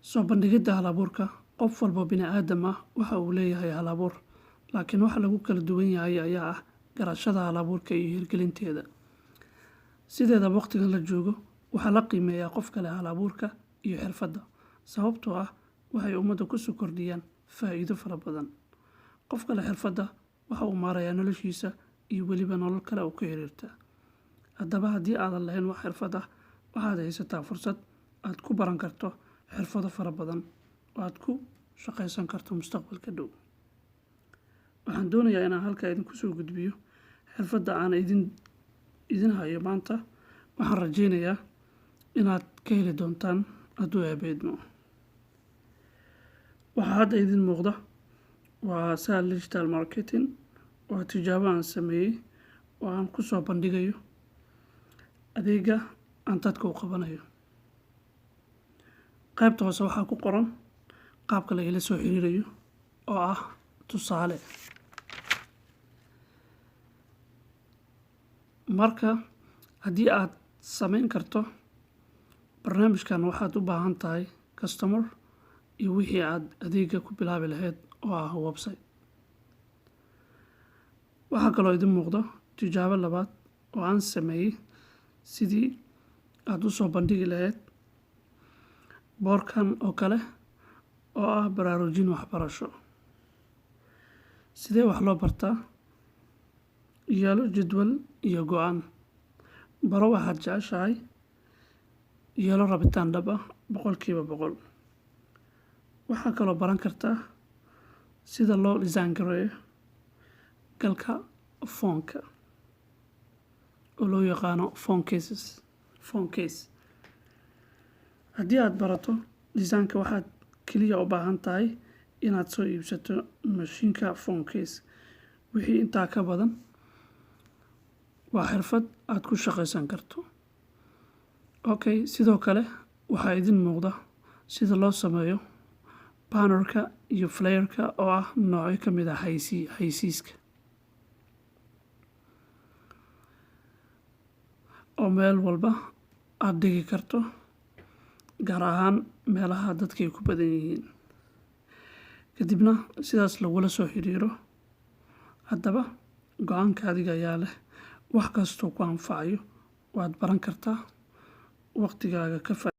Soo bandhigidda hal abuurka. Qof walba bini aadam ah waxa uu leeyahay hal abuur, laakiin waxa lagu kala duwan yahay ayaa ah garashada hal abuurka iyo hirgelinteeda. Sideedaba, waqtigan la joogo waxaa la qiimeeyaa qof kale hal abuurka iyo xirfadda, sababtoo ah waxay ummadda kusoo kordhiyaan faa'iido fara badan. Qof kale xirfadda waxa uu maarayaa noloshiisa iyo weliba nolol kale oo ku xiriirta. Haddaba, haddii aadan lahayn wax xirfad ah, waxaad haysataa fursad aad ku baran karto xirfado fara badan oo aad ku shaqaysan karto mustaqbalka dhow. Waxaan doonayaa inaan halkaa idinku soo gudbiyo xirfadda aan idin hayo maanta. Waxaan rajeynayaa inaad ka heli doontaan hadduu Eebbe idmo. Waxaa hadda idin muuqda waa Sahal Digital Marketing. Waa tijaabo aan sameeyey oo aan ku soo bandhigayo adeega aan dadka u qabanayo. Qaybta hoose waxaa ku qoran qaabka lagala soo xiriirayo oo ah tusaale. Marka haddii aad samayn karto barnaamijkan, waxaad u baahan tahay customer iyo wixii aad adeega ku bilaabi lahayd oo ah website. Waxaa kaloo idin muuqda tijaabo labaad oo aan sameeyey, sidii aad u soo bandhigi lahayd boorkan oo kale oo ah baraarujin waxbarasho. Sidee wax loo bartaa? Yeelo jadwal iyo go'aan. Baro waxaad jeceshahay. Yeelo rabitaan dhab ah 100%. Waxaa kaloo baran kartaa sida loo design gareeyo galka foonka oo loo yaqaano phone cases, phone case. Haddii aad barato design-ka, waxaad keliya u baahan tahay inaad soo iibsato mashiinka phone case. Wixii intaa ka badan waa xirfad aad ku shaqaysan karto. Okay, sidoo kale waxaa idin muuqda sida loo sameeyo bannerka iyo flyerka oo ah noocyo ka mid ah xayeysiiska oo meel walba aada dhigi karto, gaar ahaan meelaha dadka ay ku badan yihiin, kadibna sidaas lagula soo xiriiro. Haddaba, go'aanka adiga ayaa leh. Wax kastoo ku anfacayo waad baran kartaa. Waqtigaaga ka.